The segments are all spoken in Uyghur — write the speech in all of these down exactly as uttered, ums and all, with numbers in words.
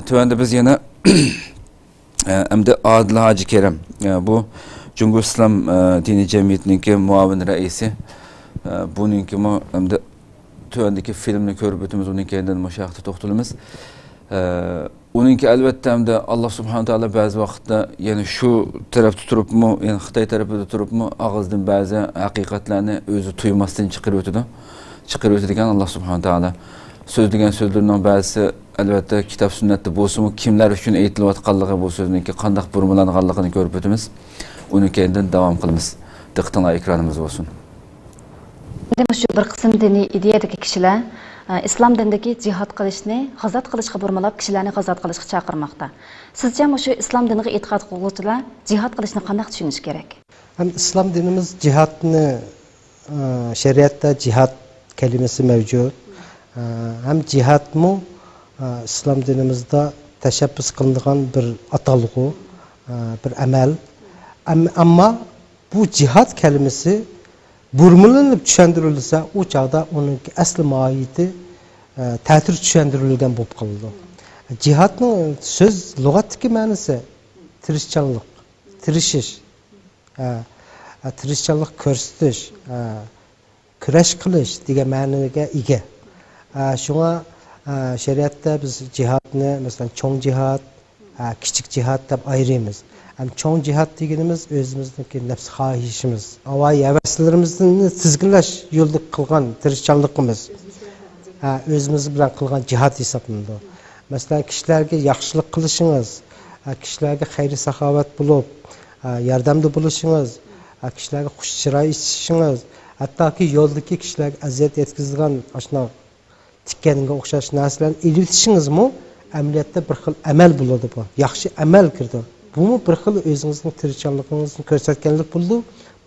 تۆۋەندە بىز يەنە ئەمدى ئادىل ھاجى كېرەم، بۇ جۇڭگو ئىسلام دىنىي جەمئىيىتىنىڭكى مۇئاۋىن رەئىسى، بۇنىڭكىمۇ ئەمدى تۆۋەندىكى فىلىمنى كۆرۈپ ئۆتىمىز، ئۇنىڭ كەينىدىن مۇشۇ ھەقتە توختىلىمىز. ئۇنىڭكى ئەلۋەتتە ئەمدى ئاللا سۇبھانە تائالا بەزى ۋاقىتتا يەنە شۇ تەرەپتە تۇرۇپمۇ، يەنى خىتاي تەرىپىدە تۇرۇپمۇ ئاغزىدىن بەزى ھەقىقەتلەرنى ئۆزى تۇيماستىن چىقىرىۋېتىدۇ. چىقىرىۋېتىدىكەن ئاللا سۇبھانە تائالا. سۆزلىگەن سۆزلىرىنىڭ بەزىسى ئەلۋەتتە كىتاب سۈننەتتە بولسىمۇ كىملەر ئۈچۈن ئېيتىلىۋاتقانلىقى، بۇ سۆزنىڭكى قانداق بۇرمىلانغانلىقىنى كۆرۈپ ئۆتىمىز. ئۇنىڭ كەينىدىن داۋام قىلىمىز. دىققىتىڭلار ئېكرانىمىزدا بولسۇن. ئەمدى مۇشۇ بىر قىسىم دىنىي ئىدىيەدىكى كىشىلەر، ئە، ئىسلام دىنىدىكى جىھاد قىلىشنى غازات قىلىشقا بۇرمىلاپ، كىشىلەرنى غازات قىلىشقا چاقىرماقتا. سىزچە مۇشۇ ئىسلام دىنىغا ئېتىقاد قىلغۇچىلار جىھاد قىلىشنى قانداق چۈشىنىشى كېرەك؟ ھەم ئىسلام دىنىمىز جىھادنى، ئە، شەرىئەتتە جىھاد كەلىمىسى مەۋجۇت. ئە، ھەم جىھادمۇ، ئە، ئىسلام دىنىمىزدا تەشەببۇس قىلىنغان بىر ئاتالغۇ، ئە، بىر ئەمەل. ئەم-، ئەمما بۇ جىھاد كەلىمىسى بۇرمىلىنىپ چۈشەندۈرۈلسە، ئۇ چاغدا ئۇنىڭ ئەسلى ماھىيىتى، ئە، تەتۈر چۈشەندۈرۈلگەن بولۇپ قالىدۇ. جىھادنىڭ سۆز لۇغەتتىكى مەنىسى تىرىشچانلىق، تىرىشىش، ئە، ئە، تىرىشچانلىق كۆرسىتىش، ئە، كۈرەش قىلىش دېگەن مەنىگە ئىگە. ئە، شۇڭا، ئە، شەرىئەتتە بىز جىھادنى، مەسىلەن، چوڭ جىھاد، ئە، كىچىك جىھاد دەپ ئايرىيمىز. ھەم چوڭ جىھاد دېگىنىمىز ئۆزىمىزنىڭكى نەپس خاھىشىمىز، ھاۋا ھەۋەسلىرىمىزنى تىزگىنلەش يولىدا قىلغان تىرىشچانلىقىمىز. ھە، ئۆزىمىز بىلەن قىلغان جىھاد ھېسابلىنىدۇ. مەسىلەن، كىشىلەرگە ياخشىلىق قىلىشىڭىز، ھە، كىشىلەرگە خەير-ساخاۋەت بولۇپ، ھە، ياردەمدە بولۇشىڭىز، ھە، كىشىلەرگە خۇش چىراي ئېچىشىڭىز، ھەتتاكى يولدىكى كىشىلەرگە ئەزىيەت يەتكۈزىدىغان ئاشۇنداق تىكەنگە ئوخشاش نەرسىلەرنى ئېلىۋېتىشىڭىزمۇ ئەمەلىيەتتە بىر خىل ئەمەل بولىدۇ بۇ. ياخشى ئەمەل كىرىدۇ. بۇمۇ بىر خىل ئۆزىڭىزنىڭ تىرىشچانلىقىڭىزنى كۆرسەتكەنلىك بولىدۇ.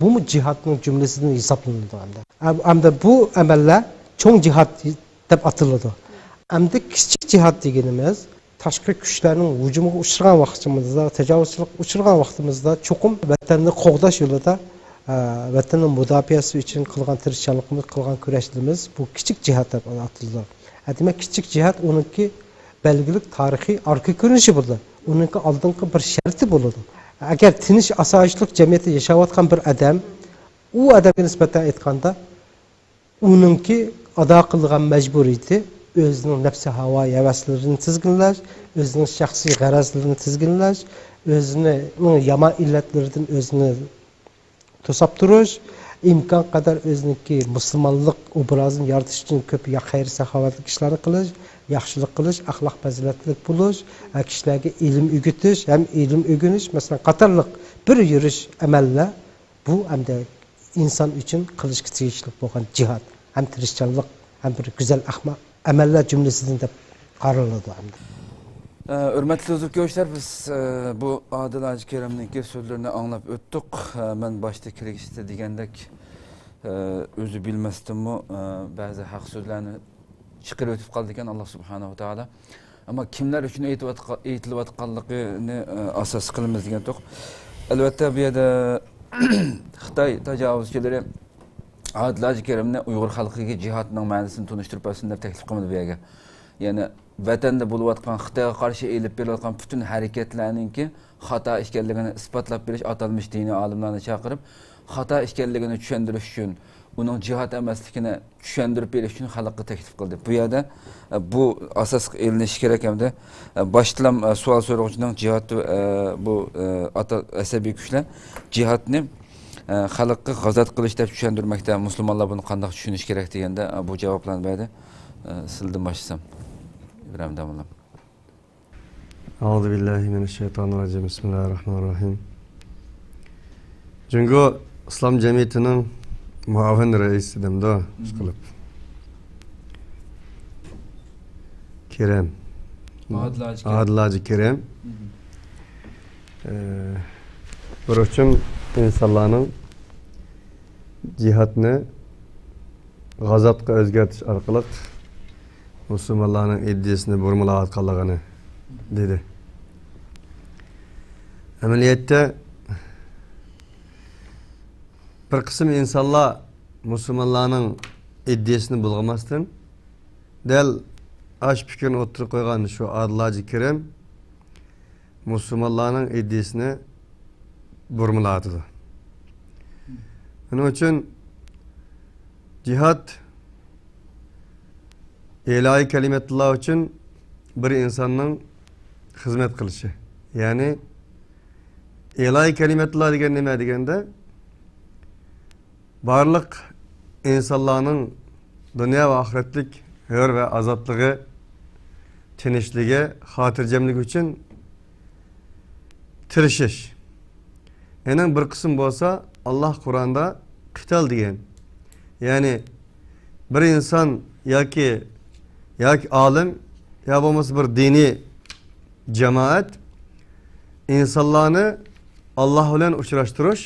بۇمۇ جىھادنىڭ جۈملىسىدىن ھېسابلىنىدۇ ئەمدى. ئەم-، ئەمدى بۇ ئەمەللەر چوڭ جىھاد دەپ ئاتىلىدۇ. ئەمدى كىچىك جىھاد دېگىنىمىز تاشقى كۈچلەرنىڭ ھۇجۇمىغا ئۇچرىغان ۋاقتىمىزدا، تاجاۋۇزچىلىققا ئۇچرىغان ۋاقتىمىزدا چوقۇم ۋەتەننى قوغداش يولىدا، ئە، ۋەتەننىڭ مۇداپىئەسى ئۈچۈن قىلغان تىرىشچانلىقىمىز، قىلغان كۈرەشلىرىمىز، بۇ كىچىك جىھاد دەپ ئاتىلىدۇ. ئە، دېمەك، كىچىك جىھاد ئۇنىڭكى بەلگىلىك تارىخىي ئارقا كۆرۈنۈشى بولىدۇ. ئۇنىڭكى ئالدىنقى بىر شەرتى بولىدۇ. ئەگەر تىنچ ئاسايىشلىق جەمئىيەتتە ياشاۋاتقان بىر ئادەم، ئۇ ئادەمگە نىسبەتەن ئېيتقاندا، ئۇنىڭكى ئادا قىلىدىغان مەجبۇرىيىتى ئۆزىنىڭ نەپسى ھاۋا ھەۋەسلىرىنى تىزگىنلەش، ئۆزىنىڭ شەخسىي غەرەزلىرىنى تىزگىنلەش، ئۆزىنىڭ يامان ئىللەتلىرىدىن ئۆزىنى توساپ تۇرۇش، ئىمكان قەدەر ئۆزىنىڭكى مۇسۇلمانلىق ئوبرازىنى يارىتىش ئۈچۈن كۆپ يا-، خەير-ساخاۋەتلىك ئىشلارنى قىلىش، ياخشىلىق قىلىش، ئەخلاق پەزىلەتلىك بولۇش، ھە، كىشىلەرگە ئىلىم ئۆگىتىش ھەم ئىلىم ئۆگىنىش، مەسىلەن، قاتارلىق بىر يۈرۈش ئەمەللەر بۇ ئەمدى ئىنسان ئۈچۈن قىلىشقا تېگىشلىك بولغان جىھاد ھەم تىرىشچانلىق ھەم بىر گۈزەل ئەخما-، ئەمەللەر جۈملىسىدىن دەپ قارىلىدۇ ئەمدى. ئە، ھۆرمەتلىك دوستلار، كۆرۈشلەر، بىز، ئە، بۇ ئادىل ھاجى كېرەمنىڭكى سۆزلىرىنى ئاڭلاپ ئۆتتۇق. ئە، مەن باشتا كىرىشتە دېگەندەك، ئە، ئۆزى بىلمەستىنمۇ، ئە، بەزى ھەق سۆزلەرنى چىقىرىۋېتىپ قالىدىكەن ئاللا سۇبھانەھۇ ۋە تائالا. ئەمما كىملەر ئۈچۈن ئېيتىۋاتقا-، ئېيتىلىۋاتقانلىقىنى، ئە، ئاساس قىلىمىز دېگەن توق. ئەلۋەتتە، بۇ يەردە خىتاي تاجاۋۇزچىلىرى ئادىل ھاجى كېرەمنى ئۇيغۇر خەلقىگە جىھادنىڭ مەنىسىنى تونۇشتۇرۇپ بەرسۇن دەپ تەكلىپ قىلمىدى بۇ يەرگە. يەنى ۋەتەندە بولۇۋاتقان خىتايغا قارشى ئېلىپ بېرىلىۋاتقان پۈتۈن ھەرىكەتلەرنىڭكى خاتا ئىكەنلىكىنى ئىسپاتلاپ بېرىش ئاتالمىش دىنىي ئالىملارنى چاقىرىپ، خاتا ئىكەنلىكىنى چۈشەندۈرۈش ئۈچۈن، ئۇنىڭ جىھاد ئەمەسلىكىنى چۈشەندۈرۈپ بېرىش ئۈچۈن خەلققە تەكلىپ قىلدى. بۇ يەردە، ئە، بۇ ئاساس ئېلىنىشى كېرەك ھەمدە، ئە، باشتىلا، ئە، سوئال سورىغۇچىنىڭ جىھاد، ئە، بۇ، ئە، ئاتا-، ئەسەبىي كۈچلەر جىھادنى، ئە، خەلققە غازات قىلىش دەپ چۈشەندۈرمەكتە. مۇسۇلمانلار بۇنى قانداق چۈشىنىشى كېرەك دېگەندە، ئە، بۇ جاۋابلارنى بەردى. ئە، سىلدىن باشلىسام، ئىبراھىم داموللام. أعوذ بالله من الشيطان الرجيم. بسم الله الرحمن الرحيم. جۇڭگو ئىسلام جەمئىيىتىنىڭ مۇئاۋىن رەئىسى دەمدۇ، مم. ئىشقىلىپ. كېرەم. ئادىل ھاجى كېرەم. ئادىل ھاجى كېرەم. مم. ئە، بىر ئۇچۇم ئىنسانلارنىڭ جىھادنى غازاتقا ئۆزگەرتىش ئارقىلىق مۇسۇلمانلارنىڭ ئىدىيىسىنى بۇرمىلاۋاتقانلىقىنى دېدى. ئەمەلىيەتتە، بىر قىسىم ئىنسانلار مۇسۇلمانلارنىڭ ئىدىيىسىنى بۇلغىماستىن، دەل ئاشۇ پىكىرنى ئوتتۇرىغا قويغان شۇ ئادىل ھاجى كېرىم مۇسۇلمانلارنىڭ ئىدىيىسىنى بۇرمىلاۋاتىدۇ. شۇنىڭ ئۈچۈن جىھاد ئىلاھىي كەلىمەتۇللا ئۈچۈن بىر ئىنساننىڭ خىزمەت قىلىشى. يەنى ئىلاھىي كەلىمەتۇللا دېگەن نېمە دېگەندە، بارلىق ئىنسانلارنىڭ دۇنيا ۋە ئاخىرەتلىك ھۆر ۋە ئازادلىقى، تىنچلىقى، خاتىرجەملىكى ئۈچۈن تىرىشىش. يەنە بىر قىسىم بولسا، ئاللاھ قۇرئاندا قىتال دېگەن. يەنى بىر ئىنسان ياكى، ياكى ئالىم، يا بولمىسا بىر دىنىي جامائەت ئىنسانلارنى ئاللاھ بىلەن ئۇچراشتۇرۇش،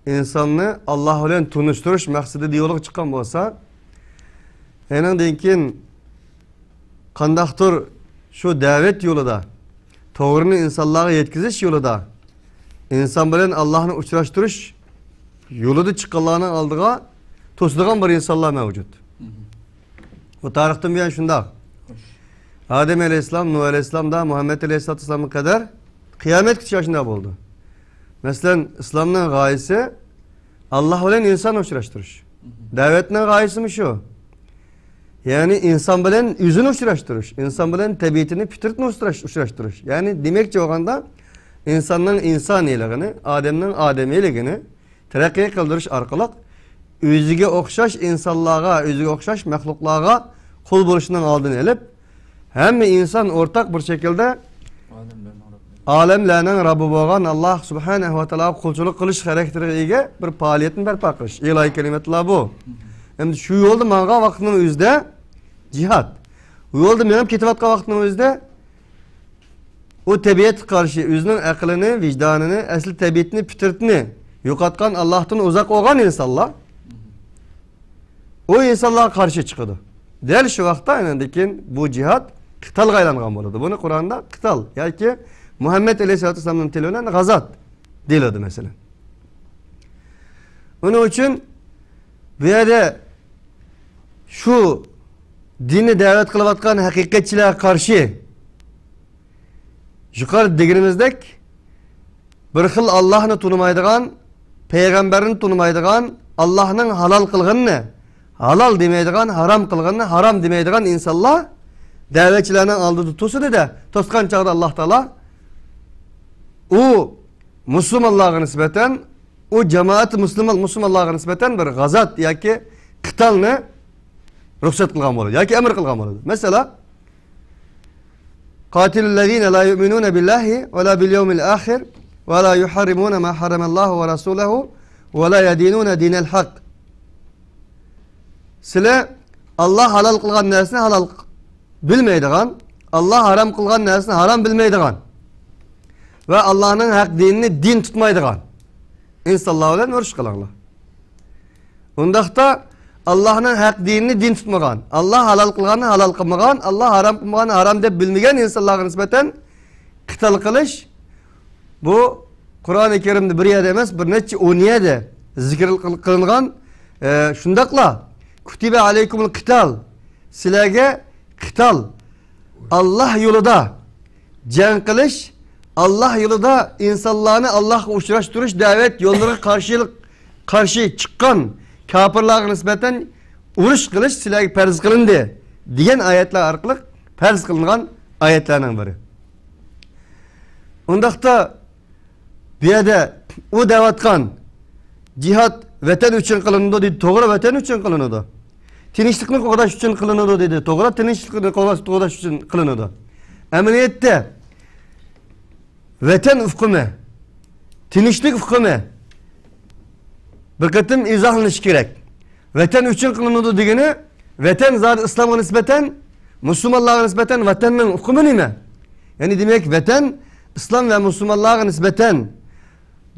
ئىنساننى ئاللاھ بىلەن تونۇشتۇرۇش مەقسىتىدە يولغا چىققان بولسا، ئېنىڭدىن كېيىن قانداقتۇر شۇ دەۋەت يولىدا، توغرىنى ئىنسانلارغا يەتكۈزۈش يولىدا، ئىنسان بىلەن ئاللاھنى ئۇچراشتۇرۇش يولىدا چىققانلارنىڭ ئالدىغا توسىدىغان بىر ئىنسانلار مەۋجۇت. بۇ تارىختىن بۇيان شۇنداق. ئادەم ئەلەيھىسسالام، نۇھ ئەلەيھىسسالامدا، مۇھەممەد ئەلەيھىسسالاتۇ ۋەسسالامغا قەدەر قىيامەتكىچە شۇنداق بولىدۇ. مەسىلەن، ئىسلامنىڭ غايىسى ئاللاھ بىلەن ئىنسان ئۇچراشتۇرۇش. دەۋەتنىڭ غايىسىمۇ شۇ. يەنى ئىنسان بىلەن ئۆزىنى ئۇچراشتۇرۇش، ئىنسان بىلەن تەبىئىتىنى، پىترىتىنى ئۇچراش-، ئۇچراشتۇرۇش. يەنى دېمەكچى بولغاندا، ئىنساننىڭ ئىنسانىيلىقىنى، ئادەمنىڭ ئادەمىيلىكىنى تەرەققىي قىلدۇرۇش ئارقىلىق ئۆزىگە ئوخشاش ئىنسانلارغا، ئۆزىگە ئوخشاش مەخلۇقلارغا قۇل بولۇشنىڭ ئالدىنى ئېلىپ، ھەممە ئىنسان ئورتاق بىر شەكىلدە ئالەملەرنىڭ رەببى بولغان ئاللاھ سۇبھانەھۇ ۋە تائالاغا قۇلچىلىق قىلىش خاراكتېرىگە ئىگە بىر پائالىيەتنى بەرپا قىلىش. ئىلاھىي كەلىمەتۇللا بۇ. ئەمدى شۇ يولدا ماڭغان ۋاقىتنىڭ ئۆزىدە جىھاد. بۇ يولدا مېڭىپ كېتىۋاتقان ۋاقىتنىڭ ئۆزىدە ئۇ تەبىئەتكە قارشى ئۆزىنىڭ ئەقلىنى، ۋىجدانىنى، ئەسلى تەبىئىتىنى، پىترىتىنى يوقاتقان، ئاللاھتىن ئۇزاق بولغان ئىنسانلار، ئۇ ئىنسانلارغا قارشى چىقىدۇ. دەل شۇ ۋاقىتتا ئاندىن كېيىن بۇ جىھاد قىتالغا ئايلانغان بولىدۇ. بۇنى قۇرئاندا قىتال ياكى مۇھەممەد ئەلەيھىسسالاتۇ ۋەسسالامنىڭ تىلى بىلەن غازات دېيىلىدۇ، مەسىلەن. ئۇنىڭ ئۈچۈن بۇ يەردە شۇ دىننى دەۋەت قىلىۋاتقان ھەقىقەتچىلەرگە قارشى يۇقىرىدا دېگىنىمىزدەك، بىر خىل ئاللاھنى تونۇمايدىغان، پەيغەمبەرنى تونۇمايدىغان، ئاللاھنىڭ ھالال قىلغىنىنى ھالال دېمەيدىغان، ھارام قىلغىنىنى ھارام دېمەيدىغان ئىنسانلار دەۋەتچىلەرنىڭ ئالدىدا توسىدۇ-دە، توسقان چاغدا ئاللاھ تائالا ئۇ مۇسۇلمانلارغا نىسبەتەن، ئۇ جامائەت مۇسۇلمان، مۇسۇلمانلارغا نىسبەتەن بىر غازات ياكى قىتالنى رۇخسەت قىلغان بولىدۇ ياكى ئەمر قىلغان بولىدۇ. مەسىلەن، قاتلۇللەزىنە لا يۇئمىنۇنە بىللاھى ۋە لا بىليەۋمىل ئاخىر ۋە لا يۇھەررىمۇنە ما ھەررەمەللاھۇ ۋە رەسۇلۇھۇ ۋە لا يەدىنۇنە دىنەل ھەق. سىلەر ئاللاھ ھالال قىلغان نەرسىنى ھالال بىلمەيدىغان، ئاللاھ ھارام قىلغان نەرسىنى ھارام بىلمەيدىغان ۋە ئاللاھنىڭ ھەق دىنىنى دىن تۇتمايدىغان ئىنسانلار بىلەن ئۇرۇش قىلىڭلار. ئۇنداقتا ئاللاھنىڭ ھەق دىنىنى دىن تۇتمىغان، ئاللاھ ھالال قىلغاننى ھالال قىلمىغان، ئاللاھ ھارام قىلمىغاننى ھارام دەپ بىلمىگەن ئىنسانلارغا نىسبەتەن قىتال قىلىش، بۇ قۇرئانى كەرىمدە بىر يەردە ئەمەس، بىر نەچچە ئون يەردە زىكىر قىل-، قىلىنغان، ئە، شۇنداقلا كۇتىبە ئەلەيكۇمۇل قىتال، سىلەرگە قىتال، ئاللاھ يولىدا جەڭ قىلىش، ئاللاھ يولىدا ئىنسانلارنى ئاللاھقا ئۇچراشتۇرۇش دەۋەت يوللىرىغا قارشىلىق، قارشى چىققان كاپىرلارغا نىسبەتەن ئۇرۇش قىلىش سىلەرگە پەرز قىلىندى، دېگەن ئايەتلەر ئارقىلىق پەرز قىلىنغان ئايەتلەرنىڭ بىرى. ئۇنداقتا بۇ يەردە ئۇ دەۋاتقان جىھاد ۋەتەن ئۈچۈن قىلىنىدۇ دېدى، توغرا، ۋەتەن ئۈچۈن قىلىنىدۇ. تىنچلىقنى قوغداش ئۈچۈن قىلىنىدۇ دېدى، توغرا، تىنچلىقنى قوغداش، قوغداش ئۈچۈن قىلىنىدۇ. ئەمەلىيەتتە ۋەتەن ئۇقۇمى، تىنچلىق ئۇقۇمى بىر قېتىم ئىزاھلىنىشى كېرەك. ۋەتەن ئۈچۈن قىلىنىدۇ دېگىنى، ۋەتەن زادى ئىسلامغا نىسبەتەن، مۇسۇلمانلارغا نىسبەتەن ۋەتەننىڭ ئۇقۇمى نېمە؟ يەنى دېمەك، ۋەتەن ئىسلام ۋە مۇسۇلمانلارغا نىسبەتەن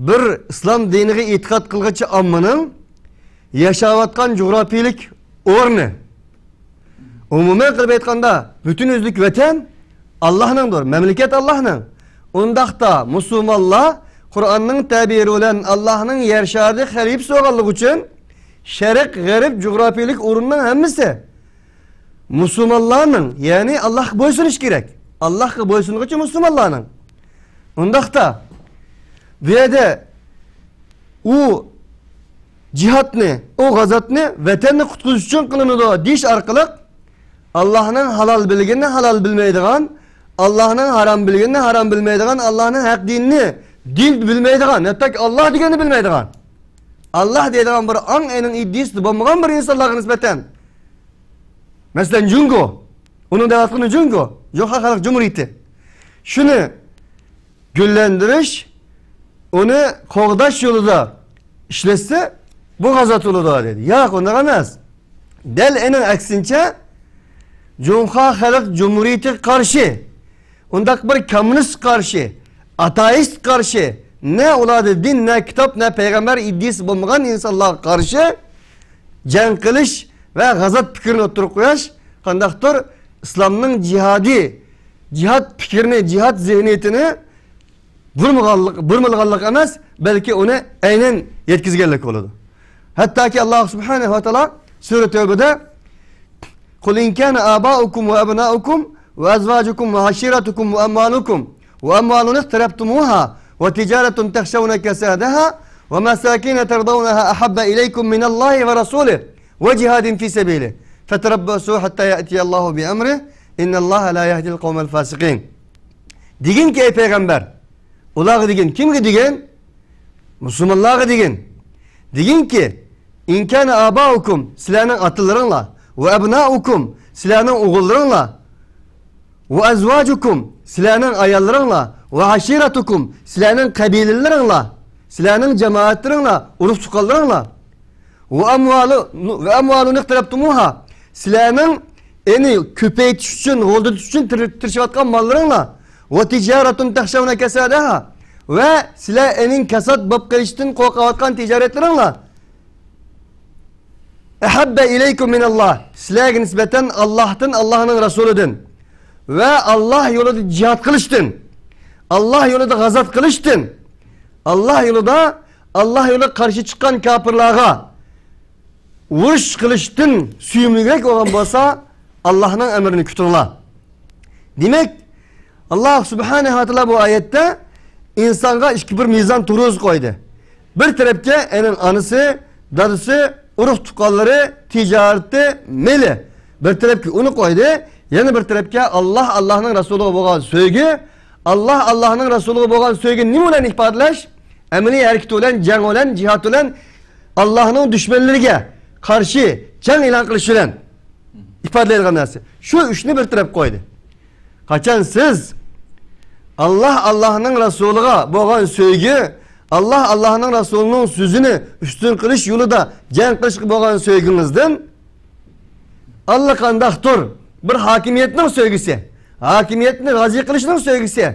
بىر ئىسلام دىنىغا ئېتىقاد قىلغۇچى ئاممىنىڭ ياشاۋاتقان جۇغراپىيىلىك ئورنى. ئومۇمەن قىلىپ ئېيتقاندا، پۈتۈن ئۆزلۈك ۋەتەن ئاللاھنىڭدۇر، مەملىكەت ئاللاھنىڭ. ئۇنداقتا مۇسۇلمانلار قۇرئاننىڭ تەبىرى بىلەن ئاللاھنىڭ يەر شارىدا خەلىپىسى بولغانلىقى ئۈچۈن، شەرق، غەرب جۇغراپىيىلىك ئورۇننىڭ ھەممىسى مۇسۇلمانلارنىڭ، يەنى ئاللاھقا بويسۇنۇش كېرەك. ئاللاھقا بويسۇنغۇچى مۇسۇلمانلارنىڭ. ئۇنداقتا، بۇ يەردە ئۇ جىھادنى، ئۇ غازاتنى ۋەتەننى قۇتقۇزۇش ئۈچۈن قىلىنىدۇ دېيىش ئارقىلىق، ئاللاھنىڭ ھالال بىلگىنىنى ھالال بىلمەيدىغان، ئاللاھنىڭ ھارام بىلگىنىنى ھارام بىلمەيدىغان، ئاللاھنىڭ ھەق دىنىنى دىن بىلمەيدىغان، ھەتتاكى ئاللاھ دېگەننى بىلمەيدىغان، ئاللاھ دەيدىغان بىر ئاڭ ئېنىڭ ئىدىيىسىدە بولمىغان بىر ئىنسانلارغا نىسبەتەن، مەسىلەن، جۇڭگو، ئۇنىڭ دەۋاتقىنى جۇڭگو، جۇڭخۇا خەلق جۇمھۇرىيىتى، شۇنى گۈللەندۈرۈش، ئۇنى قوغداش يولىدا ئىشلەتسە، بۇ غازات بولىدۇ، دېدى. ياق، ئۇنداق ئەمەس. دەل ئېنىڭ ئەكسىنچە، جۇڭخۇا خەلق جۇمھۇرىيىتىگە قارشى، ئۇنداق بىر كوممۇنىست قارشى، ئاتېئىست قارشى، نە ئۇلاردا دىن، نە كىتاب، نە پەيغەمبەر ئىدىيىسى بولمىغان ئىنسانلارغا قارشى جەڭ قىلىش ۋە غازات پىكرىنى ئوتتۇرىغا قويۇش قانداقتۇر ئىسلامنىڭ جىھادىي، جىھاد پىكرىنى، جىھاد زېھنىيىتىنى بۇرمىغانلىق، بۇرمىلىغانلىق ئەمەس، بەلكى ئۇنى ئەينەن يەتكۈزگەنلىك بولىدۇ. ھەتتاكى ئاللاھ سۇبھانەھۇ ۋە تائالا سۈرە تەۋبىدە، قۇل ئىن كانە ئاباؤكۇم ۋە ئەبناؤكۇم ۋە ئەزۋاجۇكۇم ۋە ئەشىرەتۇكۇم ۋە ئەمۋالۇكۇم ۋە ئەمۋالۇن ئىقتەرەفتۇمۇھا ۋە تىجارەتۇن تەخشەۋنە كەسادەھا ۋە مەساكىنە تەرضەۋنەھا ئەھەببە ئىلەيكۇم مىنەللاھى ۋە رەسۇلىھ ۋە جىھادىن فى سەبىلىھ فەتەرەببەسۇ ھەتتا يەئتىيەللاھۇ بىئەمرىھ ئىننەللاھە لا يەھدىل قەۋمەل فاسىقىن. دېگىنكى، ئەي پەيغەمبەر، ئۇلارغا دېگىن. كىمگە دېگىن؟ مۇسۇلمانلارغا دېگىن. دېگىنكى، ئىن كانە ئاباؤكۇم، سىلەرنىڭ ئاتىلىرىڭلار، ۋە ئەبناؤكۇم، سىلەرنىڭ ئوغۇللىرىڭلار، ۋە ئەزۋاجۇكۇم، سىلەرنىڭ ئاياللىرىڭلار، ۋە ئەشىرەتۇكۇم، سىلەرنىڭ قەبىلىلىرىڭلار، سىلەرنىڭ جامائەتلىرىڭلار، ئۇرۇق-تۇغقانلىرىڭلار. ۋە ئەمۋالۇ-، ۋە ئەمۋالۇن ئىقتەرەفتۇمۇھا. سىلەرنىڭ ئېنى كۆپەيتىش ئۈچۈن، غۇلدىتىش ئۈچۈن تىر-، تىرىشىۋاتقان ماللىرىڭلار. ۋە تىجارەتۇن تەخشەۋنە كەسادەھا. ۋە سىلەر ئېنىڭ كاساد بولۇپ قېلىشتىن قورقۇۋاتقان تىجارەتلىرىڭلار. ئەھەببە ئىلەيكۇم مىنەللاھ. سىلەرگە نىسبەتەن ئاللاھتىن، ئاللاھنىڭ رەسۇلىدىن ۋە ئاللاھ يولىدا جىھاد قىلىشتىن، ئاللاھ يولىدا غازات قىلىشتىن، ئاللاھ يولىدا، ئاللاھ يولىغا قارشى چىققان كاپىرلارغا ئۇرۇش قىلىشتىن سۆيۈملۈكرەك بولغان بولسا، ئاللاھنىڭ ئەمرىنى كۈتۈڭلار. دېمەك، ئاللاھ سۇبھانەھۇ ۋە تائالا بۇ ئايەتتە ئىنسانغا ئىككى بىر مىزان تۇرغۇزۇپ قويدى. بىر تەرەپكە ئېنىڭ ئانىسى، دادىسى، ئۇرۇق-تۇغقانلىرى، تىجارىتى، مېلى. بىر تەرەپكە ئۇنى قويدى، يەنە بىر تەرەپكە ئاللاھ، ئاللاھنىڭ رەسۇلىغا بولغان سۆيگۈ، ئاللاھ، ئاللاھنىڭ رەسۇلىغا بولغان سۆيگۈنى نېمە بىلەن ئىپادىلەش؟ ئەمەلىي ھەرىكىتى بىلەن، جەڭ بىلەن، جىھاد بىلەن، ئاللاھنىڭ دۈشمەنلىرىگە قارشى جەڭ ئېلان قىلىش بىلەن ئىپادىلەيدىغان نەرسە. شۇ ئۈچنى بىر تەرەپكە قويدى. قاچان سىز ئاللاھ، ئاللاھنىڭ رەسۇلىغا بولغان سۆيگۈ، ئاللاھ، ئاللاھنىڭ رەسۇلىنىڭ سۆزىنى ئۈستۈن قىلىش يولىدا جەڭ قىلىشقا بولغان سۆيگۈڭىزدىن ئاللىقانداقتۇر بىر ھاكىمىيەتنىڭ سۆيگۈسى، ھاكىمىيەتنى رازى قىلىشنىڭ سۆيگۈسى،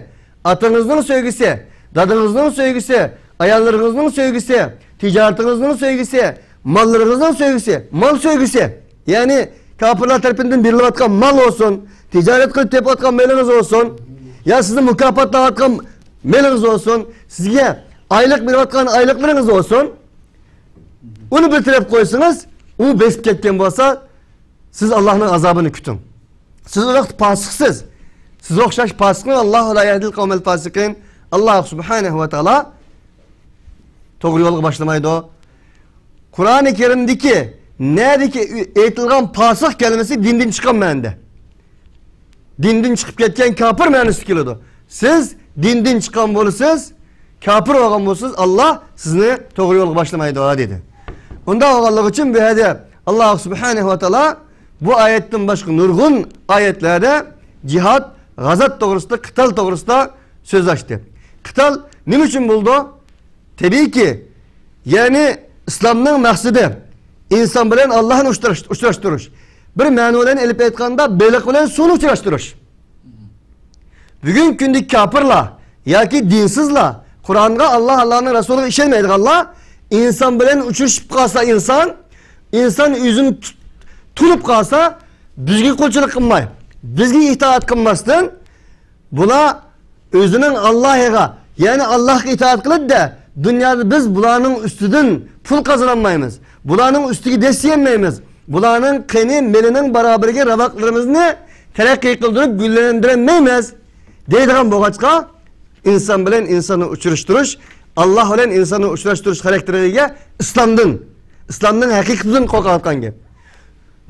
ئاتىڭىزنىڭ سۆيگۈسى، دادىڭىزنىڭ سۆيگۈسى، ئاياللىرىڭىزنىڭ سۆيگۈسى، تىجارىتىڭىزنىڭ سۆيگۈسى، ماللىرىڭىزنىڭ سۆيگۈسى، مال سۆيگۈسى. يەنى كاپىرلار تەرىپىدىن بېرىلىۋاتقان مال بولسۇن، تىجارەت قىلىپ تېپىۋاتقان مېلىڭىز بولسۇن، يا سىزنى مۇكاپاتلاۋاتقان مېلىڭىز بولسۇن، سىزگە ئايلىق بېرىۋاتقان ئايلىقلىرىڭىز بولسۇن، ئۇنى بىر تەرەپكە قويسىڭىز، ئۇ بېسىپ كەتكەن بولسا، سىز ئاللاھنىڭ ئازابىنى كۈتۈڭ. سىز ئۇنداق پاسىقسىز. سىزگە ئوخشاش پاسىقنى، ئاللاھۇ لا يەھدىل قەۋمەل فاسىقىن. ئاللاھ سۇبھانەھۇ ۋە تائالا توغرا يولغا باشلىمايدۇ. قۇرئانى كەرىمدىكى نەدىكى ئېيتىلغان پاسىق كەلىمىسى دىندىن چىققان مەنىدە. دىندىن چىقىپ كەتكەن كاپىر مەنىسىدە كېلىدۇ. سىز دىندىن چىققان بولىسىز، كاپىر بولغان بولسىڭىز، ئاللاھ سىزنى توغرا يولغا باشلىمايدۇ، دېدى. ئۇنداق بولغانلىقى ئۈچۈن بۇ يەردە ئاللاھ سۇبھانەھۇ ۋە تائالا بۇ ئايەتتىن باشقا نۇرغۇن ئايەتلەردە جىھاد، غازات توغرىسىدا، قىتال توغرىسىدا سۆز ئاچتى. قىتال نېمە ئۈچۈن بولىدۇ؟ تەبىئىيكى، يەنى ئىسلامنىڭ مەقسىتى ئىنسان بىلەن ئاللاھنى ئۇچراش-، ئۇچراشتۇرۇش. بىر مەنىۋى بىلەن ئېلىپ ئېيتقاندا، بېلىق بىلەن سۇنى ئۇچراشتۇرۇش. بۈگۈنكى كۈندىكى كاپىرلار ياكى دىنسىزلار، قۇرئانغا، ئاللاھ، ئاللاھنىڭ رەسۇلىغا ئىشەنمەيدىغانلار ئىنسان بىلەن ئۇچرىشىپ قالسا ئىنسان، ئىنسان ئۆزىنى تۇ-، تونۇپ قالسا، بىزگە قۇلچىلىق قىلماي، بىزگە ئىتائەت قىلماستىن، بۇلار ئۆزىنىڭ ئاللاھىغا، يەنى ئاللاھقا ئىتائەت قىلىدۇ-دە، دۇنيادا بىز بۇلارنىڭ ئۈستىدىن پۇل قازىنالمايمىز، بۇلارنىڭ ئۈستىگە دەسسىيەلمەيمىز، بۇلارنىڭ قېنى مېلىنىڭ بارابىرىگە راۋاقلىرىمىزنى تەرەققىي قىلدۇرۇپ گۈللەندۈرەلمەيمىز دەيدىغان بولغاچقا، ئىنسان بىلەن ئىنساننى ئۇچراشتۇرۇش، ئاللاھ بىلەن ئىنساننى ئۇچراشتۇرۇش خاراكتېرىگە ئىگە ئىسلامدىن، ئىسلامنىڭ ھەقىقىتىدىن قورقۇۋاتقان گەپ.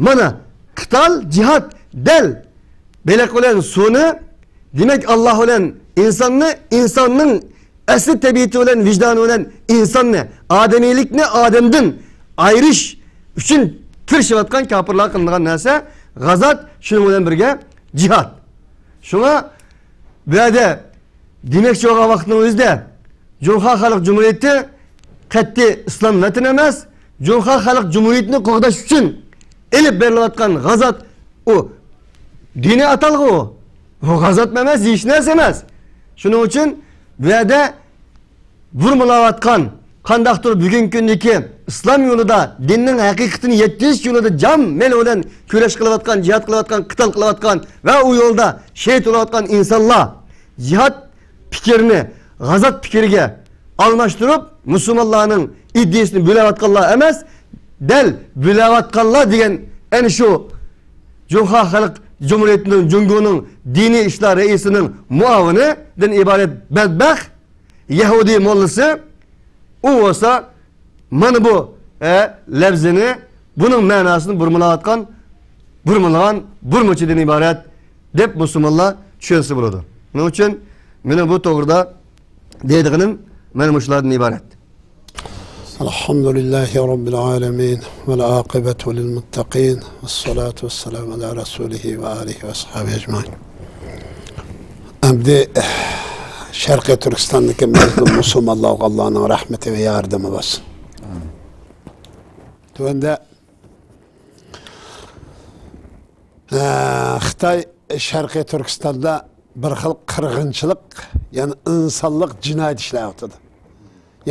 مانا، قىتال، جىھاد، دەل بېلىق بىلەن سۇنى، دېمەك، ئاللاھ بىلەن ئىنساننى، ئىنساننىڭ ئەسلى تەبىئىتى بىلەن، ۋىجدانى بىلەن ئىنساننى، ئادەمىيلىكنى ئادەمدىن ئايرىش ئۈچۈن تىرىشىۋاتقان كاپىرلارغا قىلىنغان نەرسە غازات، شۇنىڭ بىلەن بىرگە جىھاد. شۇڭا بۇ يەردە دېمەكچى بولغان ۋاقىتنىڭ ئۆزىدە جۇڭخۇا خەلق جۇمھۇرىيىتى قەتئىي ئىسلام ۋەتىنى ئەمەس، جۇڭخۇا خەلق جۇمھۇرىيىتىنى قوغداش ئۈچۈن ئېلىپ بېرىلىۋاتقان غازات، ئۇ دىنىي ئاتالغۇ ئۇ. ئۇ غازات ئەمەس، ھېچ نەرسە ئەمەس. شۇنىڭ ئۈچۈن بۇ يەردە بۇرمىلاۋاتقان، قانداقتۇر بۈگۈنكى كۈندىكى ئىسلام يولىدا، دىننىڭ ھەقىقىتىنى يەتكۈزۈش يولىدا جان مېلى بىلەن كۈرەش قىلىۋاتقان، جىھاد قىلىۋاتقان، قىتال قىلىۋاتقان ۋە ئۇ يولدا شېھىت بولۇۋاتقان ئىنسانلار جىھاد پىكرىنى غازات پىكرىگە ئالماشتۇرۇپ، مۇسۇلمانلارنىڭ ئىدىيىسىنى بۆلەۋاتقانلار ئەمەس، دەل بۆلەۋاتقانلار دېگەن ئەنە شۇ جۇڭخۇا خەلق جۇمھۇرىيىتىنىڭ، جۇڭگونىڭ دىنىي ئىشلار رەئىسىنىڭ مۇئاۋىنىدىن ئىبارەت بەدبەخت يەھۇدىي موللىسى، ئۇ بولسا مانا بۇ، ئە، لەپزىنى، بۇنىڭ مەناسىنى بۇرمىلاۋاتقان، بۇرمىلىغان بۇرمىچىدىن ئىبارەت دەپ مۇسۇلمانلار چۈشەنسە بولىدۇ. شۇنىڭ ئۈچۈن مېنىڭ بۇ توغرىدا دەيدىغىنىم مانا مۇشۇلاردىن ئىبارەت. الحمد لله رب العالمين والعاقبة للمتقين والصلاة والسلام على رسوله وآله وأصحابه أجمعين. ئەمدى شەرقىي تۈركىستاندىكى مەزلۇم مۇسۇلمانلارغا ئاللانىڭ رەھمىتى ۋە ياردىمى بولسۇن. تۆۋەندە، ئە، خىتاي شەرقىي تۈركىستاندا بىر خىل قىرغىنچىلىق، يەنى ئىنسانلىق جىنايىتى ئىشلەۋاتىدۇ.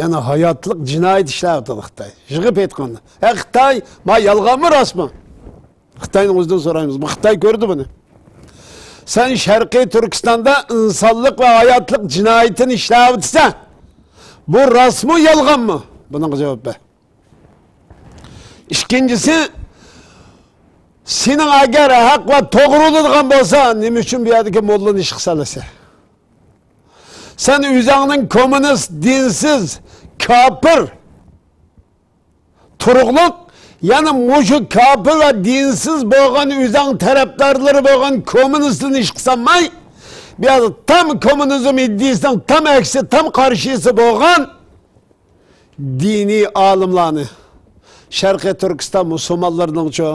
يەنى ھاياتلىق جىنايىتى ئىشلەۋاتىدۇ خىتاي. يىغىپ ئېيتقاندا، ھە، خىتاي، ما يالغانمۇ، راستمۇ؟ خىتاينىڭ ئۆزىدىن سورايمىز. بۇ خىتاي كۆردى بۇنى. سەن شەرقىي تۈركىستاندا ئىنسانلىق ۋە ھاياتلىق جىنايىتىنى ئىشلەۋاتىسەن. بۇ راستمۇ، يالغانمۇ؟ بۇنىڭغا جاۋاب بەر. ئىككىنچىسى، سېنىڭ ئەگەر ھەق ۋە توغرا بولىدىغان بولسا، نېمە ئۈچۈن بۇ يەردىكى موللىنى ئىشقا سالىسەن؟ سەن ئۆزۈڭنىڭ كوممۇنىست، دىنسىز، كاپىر، تۇرۇقلۇق، يەنى مۇشۇ كاپىر ۋە دىنسىز بولغان، ئۆزۈڭ تەرەپدارلىرى بولغان كوممۇنىستنى ئىشقا سالماي، بۇ يەردە تام كوممۇنىزم ئىدىيىسىنىڭ تام ئەكسى، تام قارشىسى بولغان دىنىي ئالىملارنى، شەرقىي تۈركىستان مۇسۇلمانلىرىنىڭچۇ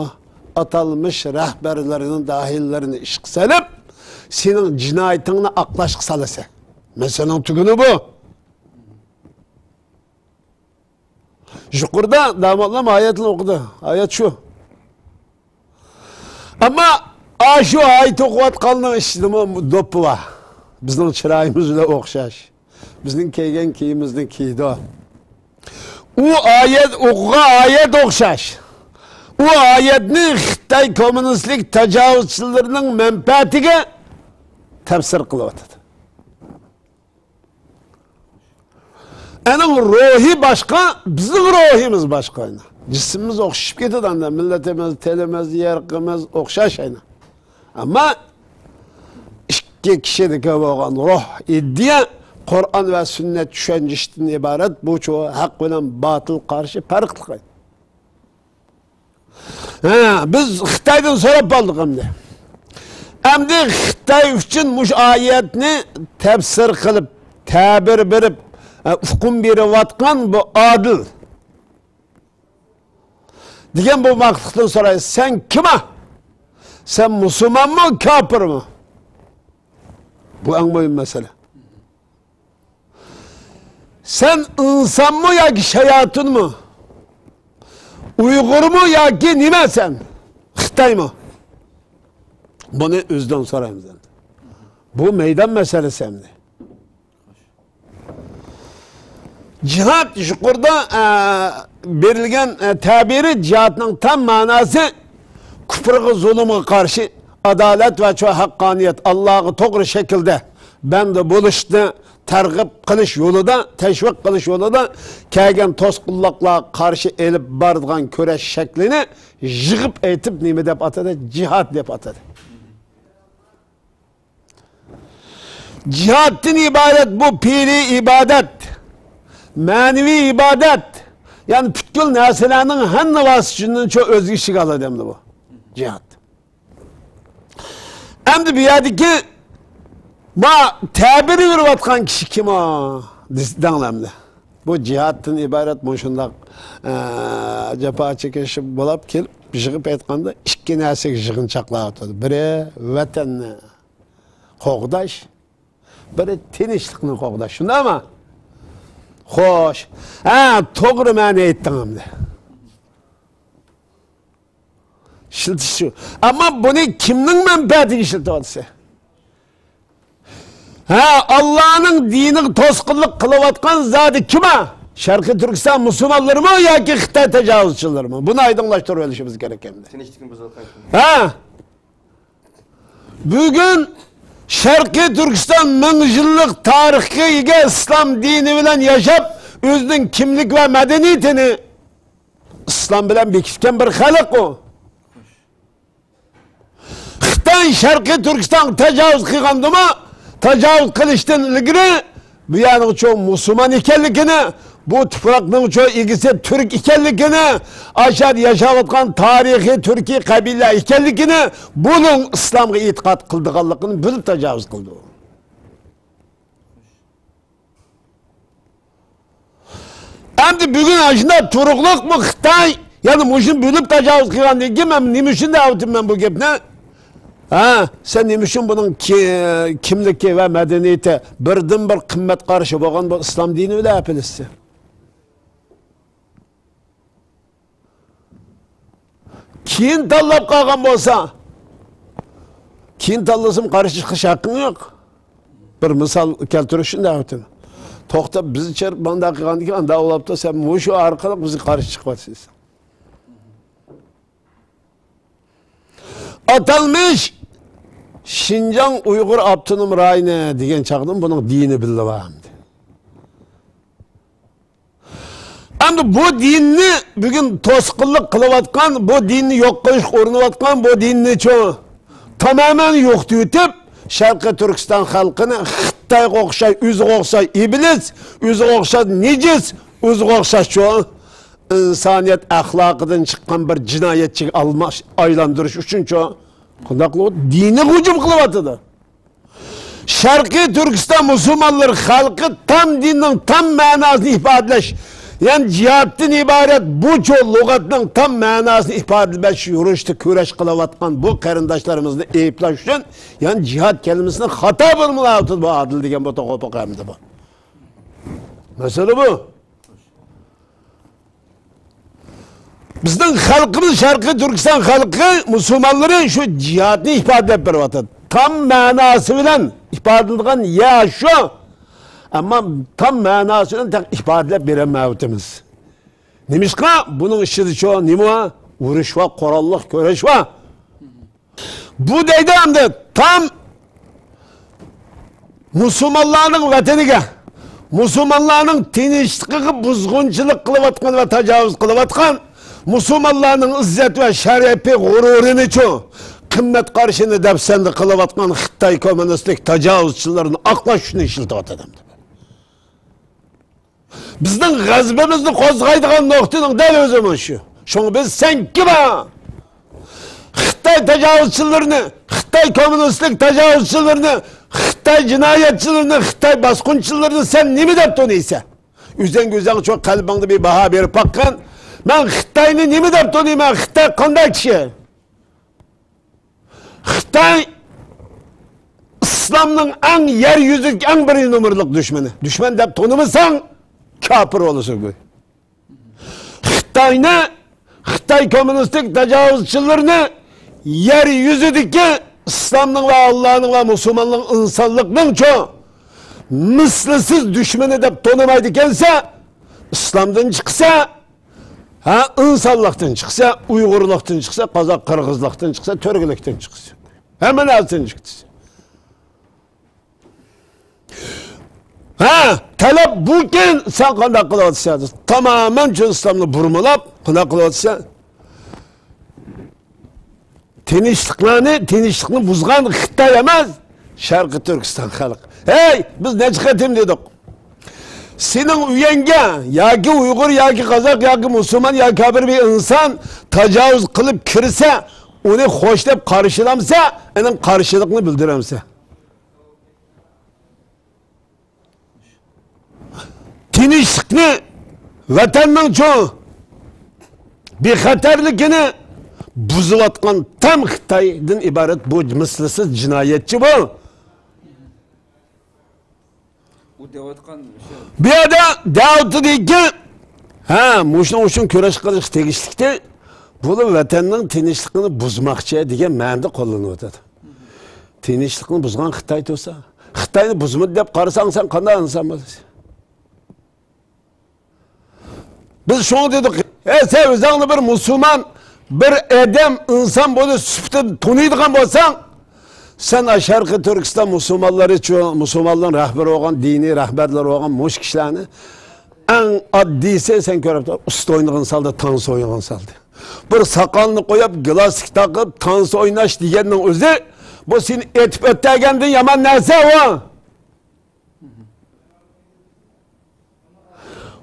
ئاتالمىش رەھبەرلىرىنىڭ، داھىيلىرىنى ئىشقا سېلىپ، سېنىڭ جىنايىتىڭنى ئاقلاشقا سالىسەن. مەسىلىنىڭ تۈگۈنى بۇ. يۇقىرىدا داموللام ئايەتنى ئوقۇدى. ئايەت شۇ. ئەمما ئاشۇ ئايەت ئوقۇۋاتقاننىڭ ئىچىدىمۇ دوپپا بار. بىزنىڭ چىرايىمىز بىلەن ئوخشاش. بىزنىڭ كىيگەن كىيىمىمىزنى كىيىدۇ. ئۇ ئايەت ئوقۇغان ئايەت ئوخشاش. ئۇ ئايەتنى خىتاي كوممۇنىستلىك تاجاۋۇزچىلىرىنىڭ مەنپەئەتىگە تەپسىر قىلىۋاتىدۇ. ئۇنىڭ روھى باشقا، بىزنىڭ روھىمىز باشقا. جىسمىمىز ئوخشىشىپ كېتىدۇ ئاندا. مىللىتىمىز، تىلىمىز، يېرىقىمىز ئوخشاش ئەينى. ئەمما ئىككى كىشىدىكى بولغان روھ، ئىدىيە، قۇرئان ۋە سۈننەت چۈشەنچىسىدىن ئىبارەت. بۇچۇ ھەق بىلەن باتىل قارشى پەرقلىق. ھە، بىز خىتايدىن سوراپ بولدۇق ئەمدى. ئەمدى خىتاي ئۈچۈن مۇشۇ ئايەتنى تەپسىر قىلىپ، تەبىر بېرىپ، ھە، ئۇقۇم بېرىۋاتقان بۇ ئادىل دېگەن بۇ مەخلۇقتىن سورايسىز، سەن كىم؟ سەن مۇسۇلمانمۇ، كاپىرمۇ؟ بۇ ئەڭ مۇھىم مەسىلە. سەن ئىنسانمۇ ياكى شاياتىنمۇ؟ ئۇيغۇرمۇ ياكى نېمە سەن؟ خىتايمۇ؟ بۇنى ئۆزىدىن سورايمىز ئەمدى. بۇ مەيدان مەسىلىسى ئەمدى. جىھاد يۇقىرىدا، ئە، بېرىلگەن، ئە، تەبىرى جىھادنىڭ تام مەناسى كۇپرغا، زۇلۇمغا قارشى ئادالەت ۋە چوڭ ھەققانىيەت، ئاللاغا توغرا شەكىلدە بەندە بولۇشنى تەرغىب قىلىش يولىدا، تەشۋىق قىلىش يولىدا كەلگەن توسقۇنلۇقلارغا قارشى ئېلىپ بارىدىغان كۈرەش شەكلىنى يىغىپ ئېيتىپ نېمە دەپ ئاتىدى؟ جىھاد دەپ ئاتىدى. جىھادتىن ئىبارەت بۇ پېئىلىي ئىبادەت، مەنىۋى ئىبادەت، يەنى پۈتكۈل نەرسىلەرنىڭ ھەممە ۋاسىتىسىنى شۇ ئۆز ئىچىگە ئالىدۇ ئەمدى بۇ جىھاد. ئەمدى بۇ يەردىكى ما تەبىر بېرىۋاتقان كىشى كىم ئۇ؟ دەڭلار ئەمدى. بۇ جىھادتىن ئىبارەت مۇشۇنداق، ئە، جاپا چېكىش بولاپ كېلىپ، يىغىپ ئېيتقاندا ئىككى نەرسىگە يىغىنچاقلاۋاتىدۇ. بىرى ۋەتەننى قوغداش، بىرى تىنچلىقنى قوغداش. شۇنداقمۇ؟ خوش. ھە، توغرا مەنە ئېيتتىڭ ئەمدى. ئىشلىتىش شۇ. ئەمما بۇنى كىمنىڭ مەنپەئەتىگە ئىشلىتىۋاتىسەن؟ ھە، ئاللانىڭ دىنىغا توسقۇنلۇق قىلىۋاتقان زادى كىم ھە؟ شەرقىي تۈركىستان مۇسۇلمانلىرىمۇ ياكى خىتاي تاجاۋۇزچىلىرىمۇ؟ بۇنى ئايدىڭلاشتۇرۇۋېلىشىمىز كېرەك ئەمدى. تىنچلىقنى بۇزۇۋاتقان كىم؟ ھە؟ بۈگۈن شەرقىي تۈركىستان مىڭ يىللىق تارىخقا ئىگە ئىسلام دىنى بىلەن ياشاپ، ئۆزىنىڭ كىملىك ۋە مەدەنىيىتىنى ئىسلام بىلەن بېكىتكەن بىر خەلق ئۇ. خىتاي شەرقىي تۈركىستانغا تاجاۋۇز قىلغاندىمۇ، تاجاۋۇز قىلىشتىن ئىلگىرى بۇ يەرنىڭ چوڭ مۇسۇلمان ئىكەنلىكىنى، بۇ تۇپراقنىڭ چوڭ ئىگىسى تۈرك ئىكەنلىكىنى، ئاشۇ يەردە ياشاۋاتقان تارىخىي تۈركىي قەبىلىلەر ئىكەنلىكىنى بۇنىڭ ئىسلامغا ئېتىقاد قىلىدىغانلىقىنى بىلىپ تاجاۋۇز قىلدى ئۇ. ئەمدى بۈگۈن ئاشۇنداق تۇرۇقلۇقمۇ خىتاي، يەنى مۇشۇنى بۆلۈپ تاجاۋۇز قىلغاندىن كېيىن مەن نېمە ئۈچۈن دەۋاتىمەن بۇ گەپنى؟ ھە، سەن نېمە ئۈچۈن بۇنىڭ كى-، كىملىكى ۋە مەدەنىيىتى بىردىنبىر قىممەت قارىشى بولغان بۇ ئىسلام دىنى بىلەن ئەپلىسىسەن؟ كېيىن تاللاپ قالغان بولسا، كېيىن تاللىسىمۇ قارشى چىقىش ھەققىڭ يوق. بىر مىسال كەلتۈرۈش ئۈچۈن دەۋاتىمەن. توختاپ بىزچە مانداق قىلغاندىكىن ئانداق بولاپتۇ، سەن مۇشۇ ئارقىلىق بىزگە قارشى چىقىۋاتىسەن. ئاتالمىش شىنجاڭ ئۇيغۇر ئاپتونوم رايونى دېگەن چاغدىن بۇنىڭ دىنى بىللە بار ئەمدى. ئەمدى بۇ دىننى بۈگۈن توسقۇنلۇق قىلىۋاتقان، بۇ دىننى يوق قىلىشقا ئۇرۇنۇۋاتقان، بۇ دىننى چۇ تامامەن يوقىتىۋېتىپ، شەرقىي تۈركىستان خەلقىنى خىتايغا ئوخشاش، ئۆزىگە ئوخشاش ئىبلىس، ئۆزىگە ئوخشاش نىجىس، ئۆزىگە ئوخشاش چۇ ئىنسانىيەت ئەخلاقىدىن چىققان بىر جىنايەتچىگە ئالماش-، ئايلاندۇرۇش ئۈچۈن چۇ قانداق قىلىۋاتىدۇ؟ دىنىغا ھۇجۇم قىلىۋاتىدۇ. شەرقىي تۈركىستان مۇسۇلمانلىرى خەلقى تام دىننىڭ تام مەناسىنى ئىپادىلەش، يەنى جىھادتىن ئىبارەت بۇ چوڭ لۇغەتنىڭ تام مەناسىنى ئىپادىلەش يۈرۈشتە كۈرەش قىلىۋاتقان بۇ قېرىنداشلىرىمىزنى ئەيىبلەش ئۈچۈن، يەنى جىھاد كەلىمىسىنى خاتا بىلىۋاتىدۇ بۇ ئادىل دېگەن بۇ توغرا ئەمدى بۇ. مەسىلە بۇ. بىزنىڭ خەلقىمىز، شەرقىي تۈركىستان خەلقى، مۇسۇلمانلىرى شۇ جىھادنى ئىپادىلەپ بېرىۋاتىدۇ. تام مەناسى بىلەن ئىپادىلىنىدىغان يەر شۇ. ئەمما تام مەناسى بىلەن تېخى ئىپادىلەپ بېرەلمەيۋاتىمىز. نېمىشقا؟ بۇنىڭ ئىچىدە شۇ نېمە بار؟ ئۇرۇش بار، قوراللىق كۈرەش بار. بۇ دەيدۇ ئەمدى تام مۇسۇلمانلارنىڭ ۋەتىنىگە، مۇسۇلمانلارنىڭ تىنچلىقىغا بۇزغۇنچىلىق قىلىۋاتقان ۋە تاجاۋۇز قىلىۋاتقان، مۇسۇلمانلارنىڭ ئىززەت ۋە شەرەپى، غۇرۇرىنىچۇ، قىممەت قارىشىنى دەپسەندە قىلىۋاتقان خىتاي كوممۇنىستىك تاجاۋۇزچىلىرىنى ئاقلاش ئۈچۈن ئىشلىتىۋاتىدۇ ئەمدى. بىزنىڭ غەزىپىمىزنى قوزغايدىغان نۇقتىنىڭ دەل ئۆزى مانا شۇ. شۇڭا بىز سەن كىم؟ خىتاي تاجاۋۇزچىلىرىنى، خىتاي كوممۇنىستىك تاجاۋۇزچىلىرىنى، خىتاي جىنايەتچىلىرىنى، خىتاي باسقۇنچىلىرىنى سەن نېمە دەپ تونۇيسەن؟ ئۆزۈڭ ئۆزۈڭ شۇ قەلبىڭدە بىر باھا بېرىپ باققىن. مەن خىتاينى نېمە دەپ تونۇيمەن؟ خىتاي قانداق كىشى؟ خىتاي ئىسلامنىڭ ئەڭ يەر يۈزىدىكى ئەڭ بىرىنچى نومۇرلۇق دۈشمىنى. دۈشمەن دەپ تونۇمىساڭ، كاپىر بولىسەن گۇي. خىتاينى، خىتاي كوممۇنىستىك تاجاۋۇزچىلىرىنى يەر يۈزىدىكى ئىسلامنىڭ ۋە ئاللانىڭ ۋە مۇسۇلمانلىق ئىنسانلىقنىڭچۇ مىسلىسىز دۈشمىنى دەپ تونۇمايدىكەنسە، ئىسلامدىن چىقسا، ھە، ئىنسانلىقتىن چىقسا، ئۇيغۇرلۇقتىن چىقسا، قازاق قىرغىزلىقتىن چىقسا، تۈركلۈكتىن چىقسا، ھەممە نەرسىدىن چىقسا. ھە، تەلەپ بۇكى، سەن قانداق قىلىۋاتىسەن؟ تامامەن شۇ ئىسلامنى بۇرمىلاپ، قانداق قىلىۋاتىسەن؟ تىنچلىقلارنى، تىنچلىقنى بۇزغان خىتاي ئەمەس، شەرقىي تۈركىستان خەلق. ھەي، بىز نەچچە قېتىم دېدۇق. سېنىڭ ئۆيۈڭگە ياكى ئۇيغۇر، ياكى قازاق، ياكى مۇسۇلمان، ياكى ھەر بىر ئىنسان تاجاۋۇز قىلىپ كىرسە، ئۇنى خوش دەپ قارشىلامسەن، ئېنىڭ قارشىلىقنى بىلدۈرەمسەن؟ تىنچلىقنى، ۋەتەننىڭ چوڭ بىخەتەرلىكىنى بۇزۇۋاتقان تام خىتايدىن ئىبارەت بۇ مىسلىسىز جىنايەتچى بۇ. ئۇ دەۋاتقان شۇ. بۇ يەردە دەۋاتىدىكى، ھە، مۇشۇنىڭ ئۈچۈن كۈرەش قىلىشقا تېگىشلىكتى. بۇلار ۋەتەننىڭ تىنچلىقىنى بۇزماقچى دېگەن مەنىدە قوللىنىۋاتىدۇ. تىنچلىقنى بۇزغان خىتاي تۇرسا، خىتاينى بۇزمىدى دەپ قارىساڭ، سەن قانداق ئىنسان بولىسەن؟ بىز شۇڭا دېدۇق، ئە، سەن ئۆزۈڭنى بىر مۇسۇلمان، بىر ئادەم، ئىنسان بولۇش سۈپىتىدە تونۇيدىغان بولساڭ، سەن ئا شەرقىي تۈركىستان مۇسۇلمانلىرىچۇ، مۇسۇلمانلارنىڭ رەھبىرى بولغان، دىنىي رەھبەرلىرى بولغان مۇشۇ كىشىلەرنى ئەڭ ئاددىيسى، سەن كۆرۈپ تۇر، ئۇستا ئوينىغان سالدا، تانسا ئوينىغان سالدا. بىر ساقالنى قويۇپ، گىلاسلىك تاقىپ، تانسا ئويناش دېگەننىڭ ئۆزى، بۇ سېنى ئېتىپ ئۆتەلگەندىن يامان نەرسە ئۇ.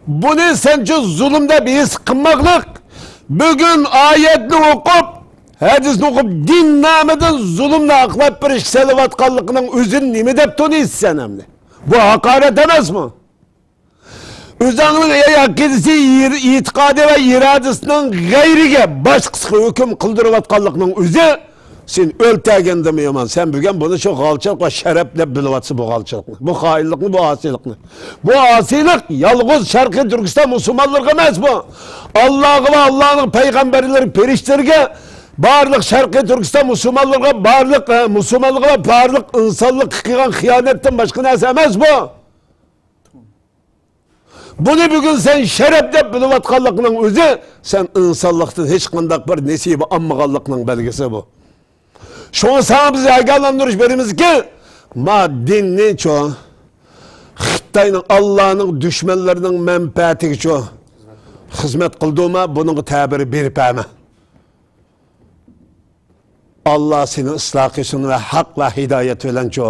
بۇنى سەنچۇ زۇلۇم دەپ ھېس قىلماقلىق، بۈگۈن ئايەتنى ئوقۇپ، ھەدىسنى ئوقۇپ، دىن نامىدىن زۇلۇمنى ئاقلاپ بېرىشكە سېلىۋاتقانلىقىنىڭ ئۆزىنى نېمە دەپ تونۇيسەن ئەمدى؟ بۇ ھاقارەت ئەمەسمۇ؟ ئۆزۈڭنىڭ ئەي ئەقىدىسى، ئېتىقادى ۋە ئىرادىسىنىڭ غەيرىگە باشقىسىغا ھۆكۈم قىلدۇرۇۋاتقانلىقنىڭ ئۆزى سېنى ئۆلتۈرگەندىنمۇ يامان. سەن بۈگۈن بۇنى شۇ غالچىلىق ۋە شەرەپ دەپ بىلىۋاتىسەن بۇ غالچىلىقنى، بۇ خائىنلىقنى، بۇ ئاسىيلىقنى. بۇ ئاسىيلىق يالغۇز شەرقىي تۈركىستان مۇسۇلمانلىرىغا ئەمەس بۇ. ئاللاغا ۋە ئاللانىڭ پەيغەمبەرلىرى، پەرىشتىلىرىگە، بارلىق شەرقىي تۈركىستان مۇسۇلمانلىرىغا، بارلىق، ئە، مۇسۇلمانلىقىغا ۋە بارلىق ئىنسانلىققا قىلغان خىيانەتتىن باشقا نەرسە ئەمەس بۇ. بۇنى بۈگۈن سەن شەرەپ دەپ بىلىۋاتقانلىقنىڭ ئۆزى، سەن ئىنسانلىقتىن ھېچقانداق بىر نېسىبە ئالمىغانلىقنىڭ بەلگىسى بۇ. شۇڭا ساڭا بىز ئاگاھلاندۇرۇش بېرىمىزكى، ما دىننىچۇ، خىتاينىڭ، ئاللانىڭ دۈشمەنلىرىنىڭ مەنپەئەتىگىچۇ خىزمەت قىلدۇما، بۇنىڭغا تەبىر بېرىپ بەرمە. ئاللا سېنى ئىسلاھ قىلسۇن ۋە ھەق ۋە ھىدايەت بىلەنچۇ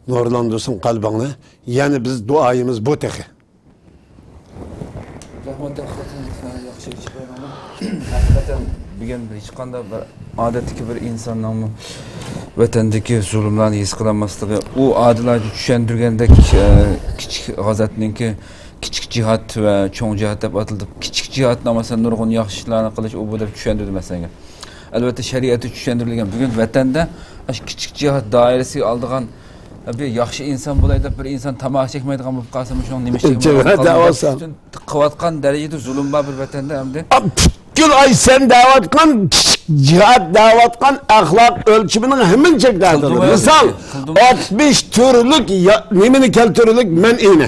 نۇرلاندۇرسۇن قەلبىڭنى. يەنە بىز دۇئايىمىز بۇ تېخى. رەھمەت، ھەقىقەتەن ياخشى ئىش قىلغانلار. ھەقىقەتەن بۈگۈن ھېچقانداق بىر ئادەتتىكى بىر ئىنساننىڭمۇ ۋەتەندىكى زۇلۇملارنى ھېس قىلالماسلىقى، ئۇ ئادىل ئايدا چۈشەندۈرگەندەك، ئە، كىچىك غازاتنىڭكى كىچىك جىھاد ۋە چوڭ جىھاد دەپ ئاتىلىدۇ. كىچىك جىھادنى ئەمەسە نۇرغۇن ياخشى ئىشلارنى قىلىش ئۇ بۇ دەپ چۈشەندۈردى مەسىلەنگە. ئەلۋەتتە شەرىئەتتە چۈشەندۈرۈلگەن. بۈگۈن ۋەتەندە ئاشۇ كىچىك جىھاد دائىرىسىگە ئالىدىغان بىر ياخشى ئىنسان بولاي دەپ بىر ئىنسان تاماكا چەكمەيدىغان بولۇپ قالسا، مۇشۇنىڭ نېمە ئىش چېكىمەيدىغان دەۋاتسا. قىلىۋاتقان دەرىجىدە زۇلۇم بار بىر ۋەتەندە ئەمدى. پۈتكۈل ئاي سەن دەۋاتقان كىچىك جىھاد دەۋاتقان ئەخلاق ئۆلچىمىنىڭ ھەممىنى چەكلەندۈردى. مىسال، ئاتمىش تۈرلۈك يا-، نېمىنى كەلتۈردۇق؟ مەنئىنى.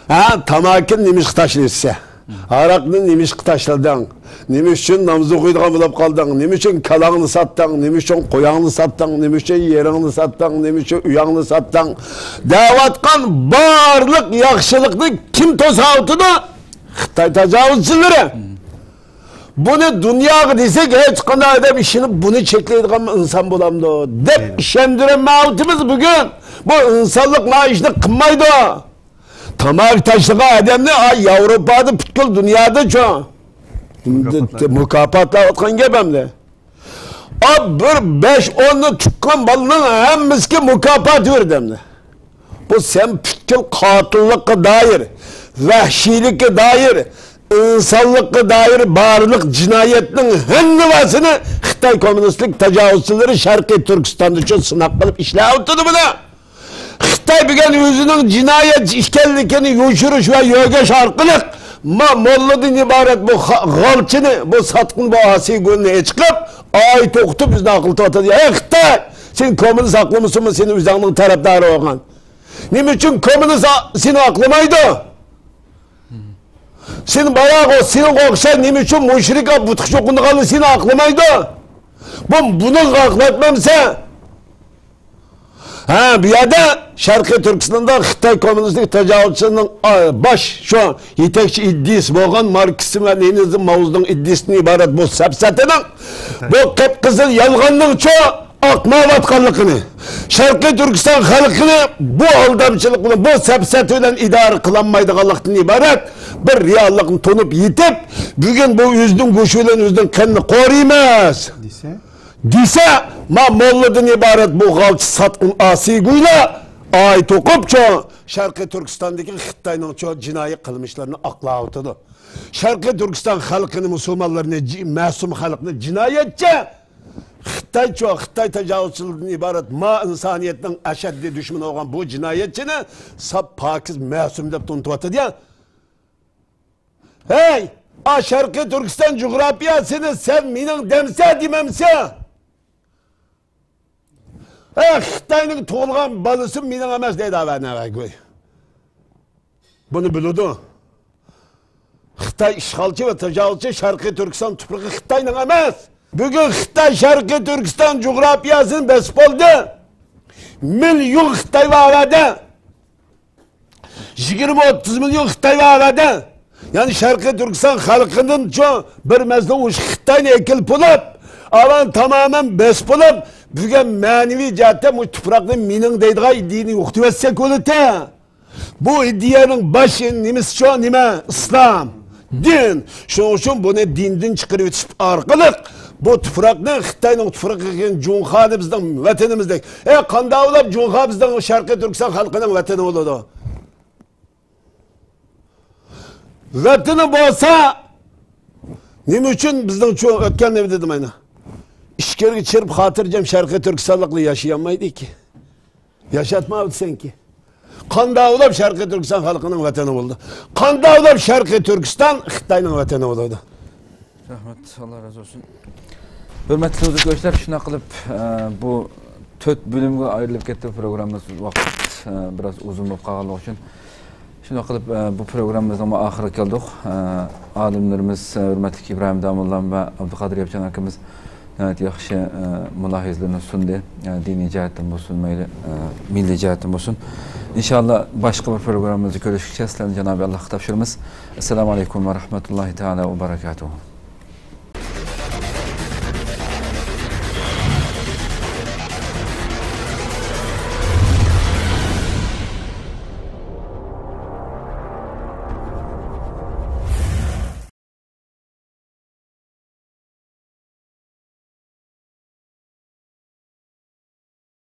ھە، تاماكىنى نېمىشقا تاشلىسا؟ ھاراقنى نېمىشقا تاشلىدىڭ؟ نېمە ئۈچۈن ناماز ئوقۇيدىغان بولۇپ قالدىڭ؟ نېمە ئۈچۈن كالاڭنى ساتتىڭ؟ نېمە ئۈچۈن قويۇڭنى ساتتىڭ؟ نېمە ئۈچۈن يېرىڭنى ساتتىڭ؟ نېمە ئۈچۈن ئۆيۈڭنى ساتتىڭ؟ دەۋاتقان بارلىق ياخشىلىقنى كىم توساۋاتىدۇ؟ خىتاي تاجاۋۇزچىلىرى. بۇنى دۇنياغا دېسەك، ھېچقانداق ئادەم ئىشىنىپ، بۇنى چەكلەيدىغان ئىنسان بولامدۇ دەپ ئىشەندۈرەلمەيۋاتىمىز بۈگۈن. بۇ ئىنسانلىق مانا ئىشنى قىلمايدۇ. تاماكا تاشلىغان ئادەمنى، ئا، ياۋروپادا، پۈتكۈل دۇنيادىچۇ مۇكاپاتلاۋاتقان گەپ ئەمدى. ئا، بىر بەش ئوننى تۇغقان بالىنىڭ ھەممىسىگە مۇكاپات بېرىدۇ ئەمدى. بۇ سەن پۈتكۈل قاتىللىققا دائىر، ۋەھشىيلىككە دائىر، ئىنسانلىققا دائىر بارلىق جىنايەتنىڭ ھەممىسىنى خىتاي كوممۇنىستلىك تاجاۋۇزچىلىرى شەرقىي تۈركىستاندا شۇ سىناق قىلىپ ئىشلەۋاتىدۇ بۇنى. خىتاي بۈگۈن ئۆزىنىڭ جىنايەتچى ئىكەنلىكىنى يوشۇرۇش ۋە يۆگەش ئارقىلىق ما موللىدىن ئىبارەت بۇ خا-، غالچىنى، بۇ ساتقىن، بۇ ئاسىيگۈلنى ئېچىقىپ، ئاي توختىتىپ بىزنى ئاقلىتىۋاتىدۇ. ئەي خىتاي! سېنى كوممۇنىست ئاقلىمىسىمۇ، سېنى ئۆزۈڭنىڭ تەرەپدارى بولغان. نېمە ئۈچۈن كوممۇنىست ئا-، سېنى ئاقلىمايدۇ؟ سېنى باياغۇ، سېنىڭغا ئوخشاش نېمە ئۈچۈن مۇشرىك بۇتقا چوقۇنىدىغانلار سېنى ئاقلىمايدۇ؟ بۇ، بۇنىڭغا ئاقلاتمامسەن؟ ھە، بۇ يەردە شەرقىي تۈركىستاندا خىتاي كوممۇنىستىك تاجاۋۇزچىلىرىنىڭ، ئا، باش شۇ يېتەكچى ئىدىيىسى بولغان ماركسىزم ۋە لېنىنىزم ماۋزېدۇڭ ئىدىيىسىدىن ئىبارەت بۇ سەپسەتىنىڭ، بۇ قىپقىزىل يالغاننىڭچۇ ئاقمايۋاتقانلىقىنى، شەرقىي تۈركىستان خەلقىنى بۇ ئالدامچىلىق بىلەن، بۇ سەپسەتە بىلەن ئىدارە قىلالمايدىغانلىقتىن ئىبارەت بىر رېئاللىقنى تونۇپ يېتىپ، بۈگۈن بۇ ئۆزىنىڭ گۆشى بىلەن ئۆزىنىڭ قېنىنى قورۇيمىز دېسە، دېسە، ما موللىدىن ئىبارەت بۇ غالچە ساتقىن ئاسىيگۈيلەر ئاي توقۇپ چوڭ شەرقىي تۈركىستاندىكى خىتاينىڭ چوڭ جىنايى قىلمىشلىرىنى ئاقلاۋاتىدۇ. شەرقىي تۈركىستان خەلقىنى، مۇسۇلمانلارنى، جى-، مەسۇم خەلقنى جىنايەتچى، خىتايچۇ، خىتاي تاجاۋۇزچىلىرىدىن ئىبارەت ما ئىنسانىيەتنىڭ ئەشەددىي دۈشمىنى بولغان بۇ جىنايەتچىنى ساپ پاكىز، مەسۇم دەپ تونۇتۇۋاتىدۇ يا. ھەي، ئا شەرقىي تۈركىستان جۇغراپىيەسىنى سەن مېنىڭ دەمسە دېمەمسە؟ ھە، خىتاينىڭ تۇغۇلغان بالىسى مېنىڭ ئەمەس دەيدۇ، ئەۋە نەۋەگۇي. بۇنى بىلىدۇ. خىتاي ئىشغالچى ۋە تاجاۋۇزچى، شەرقىي تۈركىستان تۇپرىقى خىتاينىڭ ئەمەس. بۈگۈن خىتاي شەرقىي تۈركىستان جۇغراپىيەسىنى بېسىپ بولدى. مىليون خىتاي بار ئەۋەدە. يىگىرمە ئوتتۇز مىليون خىتاي بار ئەۋەدە. يەنى شەرقىي تۈركىستان خەلقىدىنچۇ بىر مەزگىل ئۇ خىتاينى ئەكېلىپ بولۇپ، ئاۋان تامامەن بېسىپ بولۇپ، بۈگۈن مەنىۋى جەھەتتە بۇ تۇپراقنى مېنىڭ دەيدىغان ئىدىيىنى يوقىتىۋەتسەك بولىدۇ. بۇ ئىدىيەنىڭ باش نېمىسىچۇ نېمە؟ ئىسلام. دىن. شۇنىڭ ئۈچۈن بۇنى دىندىن چىقىرىۋېتىش ئارقىلىق بۇ تۇپراقنى خىتاينىڭ تۇپرىقى قىلغان جۇڭخانى بىزنىڭ ۋەتىنىمىزدەك. ئە، قانداق بولۇپ جۇڭخا بىزنىڭ شەرقىي تۈركىستان خەلقىنىڭ ۋەتىنى بولىدۇ؟ ۋەتىنى بولسا، نېمە ئۈچۈن بىزنىڭ چوڭ ئۆتكەن نېمە دېدىم ئەنە؟ ئىچكىرىگە چىرىپ خاتىرجەم شەرقىي تۈركىستانلىقلار ياشىيالمايدىكى. ياشاتماۋاتىسەنكى. قانداق بولۇپ شەرقىي تۈركىستان خەلقىنىڭ ۋەتىنى بولىدۇ؟ قانداق بولۇپ شەرقىي تۈركىستان خىتاينىڭ ۋەتىنى بولىدۇ؟ رەھمەت، ئاللا رازى بولسۇن. ھۆرمەتلىك تېلېۋىزور كۆرگۈچىلەر، شۇنداق قىلىپ، ئە، بۇ تۆت بۆلۈمگە ئايرىلىپ كەتتى پروگراممىمىز، ۋاقىت، ئە، بىراز ئۇزۇن بولۇپ قالغانلىقى ئۈچۈن. شۇنداق قىلىپ، ئە، بۇ پروگراممىمىزنىڭ ئاخىرىغا كەلدۇق. ئە، ئالىملىرىمىز، ئە، ھۆرمەتلىك ئىبراھىم داموللام ۋە ئابدۇقادىر ياپچان ئاكىمىز ناھايىتى ياخشى، ئە، مۇلاھىزىلىرىنى سۇندى. ئە، دىنىي جەھەتتىن بولسۇن، مەيلى، ئە، مىللىي جەھەتتىن بولسۇن. ئىنشاللا باشقا بىر پروگراممىمىزدا كۆرۈشكىچە سىلەرنى جانابى ئاللاھقا تاپشۇرىمىز. ئەسسالامۇ ئەلەيكۇم ۋە رەھمەتۇللاھى تەئالا ۋە بەرەكاتۇھۇ.